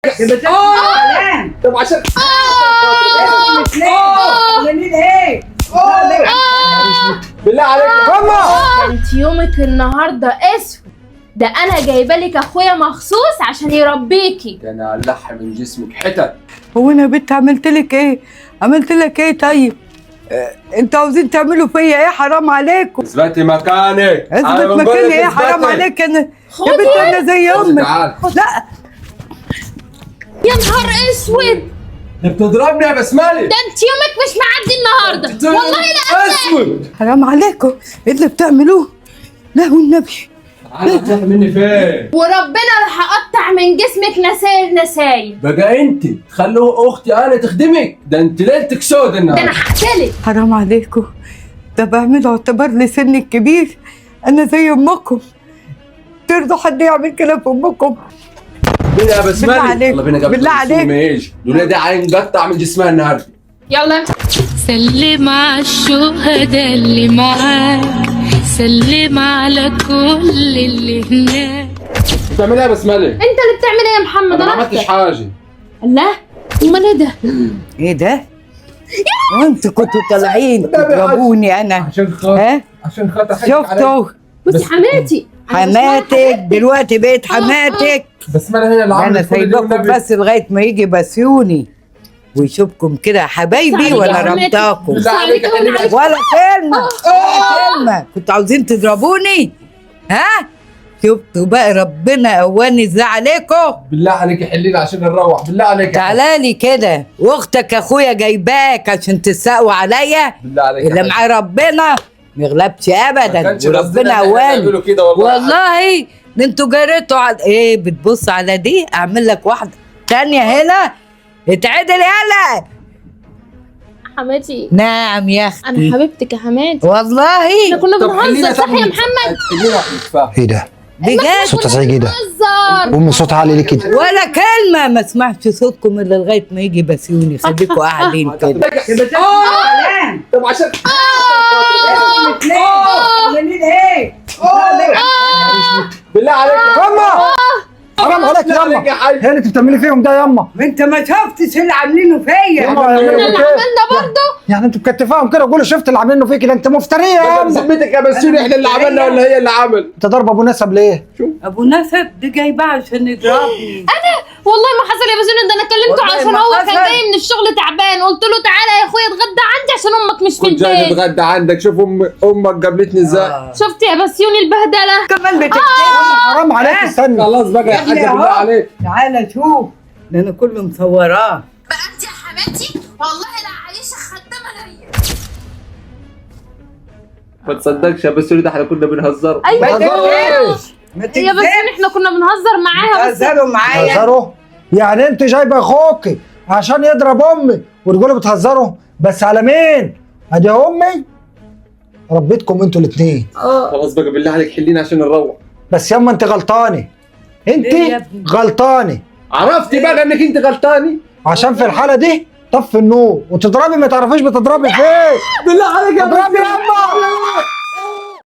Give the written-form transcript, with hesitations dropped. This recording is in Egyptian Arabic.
طب عشان ايه؟ بالله عليك ماما، انت يومك النهارده اسود. ده انا جايبه لك اخويا مخصوص عشان يربيكي. ده انا هلح من جسمك حتت. هو انا يا بنت عملت لك ايه؟ عملت لك ايه طيب؟ انتوا عاوزين تعملوا فيا ايه؟ حرام عليكم. اثبتي مكانك. اثبت مكاني ايه؟ حرام عليك. انا يا بنت انا زي امك. لا يا نهار اسود، ده بتضربني يا بسملي. ده انت يومك مش معدي النهارده والله. لا اسود، حرام عليكم. ايه اللي بتعملوه؟ لا والنبي. تعالى تروح مني فين؟ وربنا راح اقطع من جسمك نسايل نسايل. بقى انت تخلوا اختي انا تخدمك؟ ده انت ليلتك سود النهارده. ده انا هقتلك. حرام عليكم، ده بعمله اعتبار لسني الكبير. انا زي امكم، ترضوا حد يعمل كده في امكم؟ بينا يا بسملي. بالله عليك، بالله عليك. ما دول ده هنقطع من جسمها النهارده. يلا سلم على الشهداء اللي معاك، سلم على كل اللي هناك. بتعمل ايه يا بسملي؟ انت اللي بتعمل ايه يا محمد؟ انا ما عملتش حاجة. لا امال ايه ده؟ ايه ده؟ وانتوا كنتوا طالعين تضربوني انا عشان خاطر، عشان خاطر. شفتوا؟ بصي حماتي، حماتك دلوقتي بقت حماتك. بسملة هي اللي عملت. انا سايباكم بس لغاية ما يجي بسيوني ويشوفكم كده يا حبايبي، وانا ربطاكم ولا كلمة ولا كلمة. كنتوا عاوزين تضربوني؟ ها؟ شفتوا بقى ربنا قواني ازاي عليكم؟ بالله عليك حلينا عشان نروح، بالله عليك. تعالى لي كده، واختك اخويا جايباك عشان تسقوا عليا. بالله عليك، اللي معاه ربنا ما يغلبش ابدا، وربنا قواني والله. انتوا جريتوا على ايه؟ بتبص على دي؟ اعمل لك واحدة تانية هنا اتعدل. يلا حماتي. نعم يا اختي، انا حبيبتك يا حماتي والله. احنا كنا بنهزر صح يا محمد؟ ايه ده؟ بجد صوت ازعج ايه ده؟ امي صوت عالي ليه كده؟ ولا كلمة ما اسمعش صوتكم الا لغاية ما يجي بسيوني. خليكم قاعدين كده. طب عشان بالله عليك ياما، حرام عليك ياما. هي اللي انت بتعملي فيهم ده ياما؟ ما انت ما شفتش اللي عاملينه فيا. ياما احنا اللي عملنا برضه يعني انتوا مكتفاهم كده وقولوا شفت اللي عاملينه فيك؟ ده انت مفتريه يا ياما. بذمتك يا بسيوني احنا اللي عملنا ولا هي اللي عمل؟ انت ضرب ابو نسب ليه؟ ابو نسب دي جايباه عشان يضربني انا والله ما حصل يا بسيوني. ده انا كلمته عشان هو كان جاي من الشغل تعبان، قلت له تعالى يا اخويا اتغدى عندي عشان امك مش في البيت. كنت جاي اتغدى عندك، شوف امك قابلتني ازاي. شفت يا بسيوني البهدله كمان بتكتب. حرام عليك. استني خلاص بقى يا حاجة، بالله عليك تعالى شوف، ده انا كله مصوراه. بقى انت يا حماتي والله لا عايشه خدامه ليا. ما تصدقش يا بسيوني، ده احنا كنا بنهزر. ايوه يا بسيوني احنا كنا بنهزر معاها بس. بتهزروا معايا؟ بتهزروا؟ يعني انت جايبه اخوكي عشان يضرب امي وتقولوا بتهزروا؟ بس على مين؟ ادي امي ربيتكم انتوا الاثنين. خلاص بقى بالله عليك حلينا عشان نروح. بس ياما انت غلطانة، انت غلطانة. عرفتي بقى انك انت غلطانة؟ عشان في الحالة دي طفي النور وتضربي، ما تعرفيش بتضربي فين. بالله عليك يا اضربي ياما.